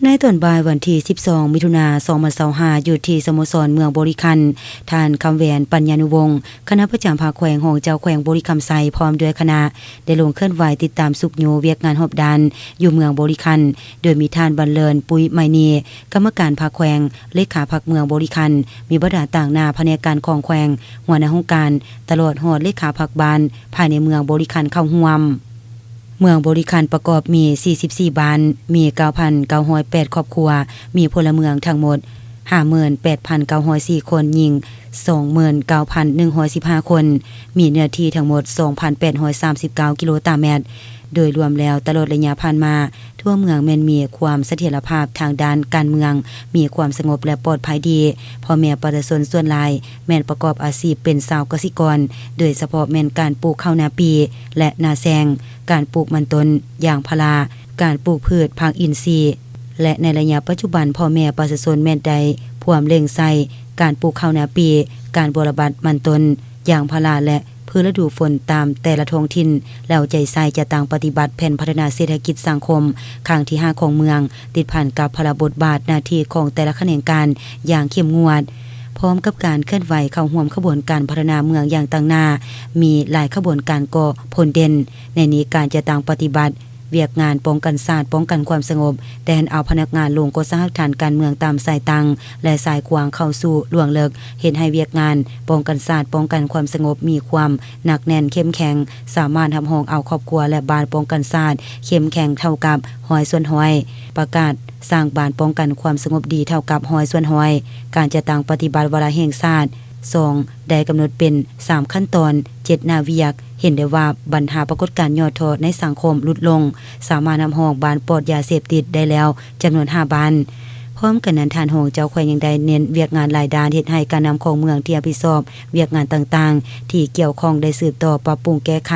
ໃນຕອນບ່າຍວັນທີສິບສອງ ມິຖຸນາ ສອງພັນຊາວຫ້າ ຢູ່ທີ່ສະໂມສອນເມືອງບໍລິຄັນ, ທ່ານ ຄຳແຫວນ ປັນຍານຸວົງ ຄະນະປະຈຳພັກແຂວງ, ຮອງເຈົ້າແຂວງບໍລິຄຳໄຊ ພ້ອມດ້ວຍຄະນະ ໄດ້ລົງເຄື່ອນໄຫວຕິດຕາມຊຸກຍູ້ວຽກງານຮອບດ້ານຢູ່ເມືອງບໍລິຄັນ, ໂດຍມີທ່ານ ບັນເລີນ ປຸ້ຍໄມນີ ກຳມະການພັກແຂວງ, ເລຂາພັກເມືອງບໍລິຄັນ, ມີບັນດາຕາງໜ້າພະແນກການຂອງແຂວງ, ຫົວໜ້າຫ້ອງການ, ຕະຫຼອດຮອດເລຂາພັກບ້ານພາຍໃນເມືອງບໍລິຄັນເຂົ້າຮ່ວມ. ເມືອງບໍລິຄັນປະກອບມີສີ່ສິບສີ່ບ້ານ, ມີເກົ້າພັນເກົ້າຮ້ອຍແປດຄອບຄົວ, ມີພົນລະເມືອງທັງໝົດຫ້າໝື່ນແປດພັນເກົ້າຮ້ອຍສີ່ຄົນ, ຍິງສອງໝື່ນເກົ້າພັນໜຶ່ງຮ້ອຍສິບຫ້າຄົນ, ມີເນື້ອທີ່ທັງໝົດສອງພັນແປດຮ້ອຍສາມສິບເກົ້າກິໂລຕາແມັດ. ໂດຍລວມແລ້ວ, ຕະຫຼອດໄລຍະຜ່ານມາ, ທົ່ວເມືອງແມ່ນມີຄວາມສະຖຽນລະພາບທາງດ້ານການເມືອງ, ມີຄວາມສະຫງົບ ແລະ ປອດໄພດີ. ພໍ່ແມ່ປະຊາຊົນສ່ວນຫຼາຍແມ່ນປະກອບອາຊີບເປັນຊາວກະສິກອນ, ໂດຍສະເພາະແມ່ນການປູກເຂົ້ານາປີ ແລະ ນາແຊງ, ການປູກມັນຕົ້ນ, ຢາງພາລາ, ການປູກພືດຜັກອິນຊີ ແລະ ໃນໄລຍະປັດຈຸບັນ, ພໍ່ແມ່ປະຊາຊົນແມ່ນໄດ້ພວມເລັ່ງໃສ່ການປູກເຂົ້ານາປີ, ການບົວລະບັດມັນຕົ້ນ, ຢາງພາລາ ແລະ ພືດລະດູຝົນຕາມແຕ່ລະທ້ອງຖິ່ນ, ແລ້ວໃຈໃສ່ຈັດຕັ້ງປະຕິບັດແຜນພັດທະນາເສດຖະກິດສັງຄົມຄັ້ງທີຫ້າຂອງເມືອງ, ຕິດພັນກັບພາລະບົດບາດໜ້າທີ່ຂອງແຕ່ລະຂະແໜງການຢ່າງເຂັ້ມງວດ. ພ້ອມກັບການເຄື່ອນໄຫວເຂົ້າຮ່ວມຂະບວນການພັດທະນາເມືອງຢ່າງຕັ້ງໜ້າ, ມີຫຼາຍຂະບວນການກໍ່ຜົນເດັ່ນ. ໃນນີ້, ການຈັດຕັ້ງປະຕິບັດວຽກງານປ້ອງກັນຊາດ, ປ້ອງກັນຄວາມສະຫງົບ, ແຕ່ນເອົາພະນັກງານລົງກໍ່ສ້າງຮາກຖານການເມືອງຕາມສາຍຕັ້ງ ແລະ ສາຍຂວາງເຂົ້າສູ່ລວງເລິກ, ເຮັດໃຫ້ວຽກງານປ້ອງກັນຊາດ, ປ້ອງກັນຄວາມສະຫງົບມີຄວາມໜັກແໜ້ນເຂັ້ມແຂງ, ສາມາດຮັບຮອງເອົາຄອບຄົວ ແລະ ບ້ານປ້ອງກັນຊາດເຂັ້ມແຂງເທົ່າກັບຮ້ອຍສ່ວນຮ້ອຍ, ປະກາດສ້າງບ້ານປ້ອງກັນຄວາມສະຫງົບດີເທົ່າກັບຮ້ອຍສ່ວນຮ້ອຍ. ການຈັດຕັ້ງປະຕິບັດວາລະແຫ່ງຊາດ ສອງ ໄດ້ກຳນົດເປັນສາມຂັ້ນຕອນ, ເຈັດໜ້າວຽກ, ເຫັນໄດ້ວ່າບັນຫາປາກົດການຫຍໍ້ທໍ້ໃນສັງຄົມຫຼຸດລົງ, ສາມາດຮັບຮອງບ້ານປອດຢາເສບຕິດໄດ້ແລ້ວຈຳນວນຫ້າບ້ານ. ພ້ອມກັນນັ້ນ, ທ່ານຮອງເຈົ້າແຂວງຍັງໄດ້ເນັ້ນວຽກງານຫຼາຍດ້ານ, ເຮັດໃຫ້ການນຳຂອງເມືອງທີ່ຮັບຜິດຊອບວຽກງານຕ່າງໆທີ່ກ່ຽວຂ້ອງໄດ້ສືບຕໍ່ປັບປຸງແກ້ໄຂ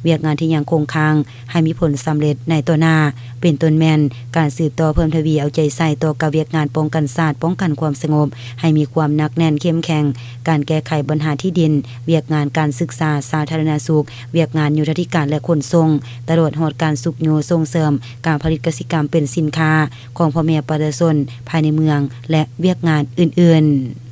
ວຽກງານທີ່ຍັງຄົງຄ້າງ ໃຫ້ມີຜົນສຳເລັດໃນຕໍ່ໜ້າ, ເປັນຕົ້ນແມ່ນການສືບຕໍ່ເພີ່ມທະວີເອົາໃຈໃສ່ຕໍ່ກັບວຽກງານປ້ອງກັນຊາດ, ປ້ອງກັນຄວາມສະຫງົບໃຫ້ມີຄວາມໜັກແໜ້ນເຂັ້ມແຂງ, ການແກ້ໄຂບັນຫາທີ່ດິນ, ວຽກງານການສຶກສາ, ສາທາລະນະສຸກ, ວຽກງານໂຍທາທິການ ແລະ ຂົນສົ່ງ, ຕະຫຼອດຮອດການຊຸກຍູ້ສົ່ງເສີມການຜະລິດກະສິກຳເປັນສິນຄ້າຂອງພໍ່ແມ່ປະຊາຊົນພາຍໃນເມືອງ ແລະ ວຽກງານອື່ນໆ.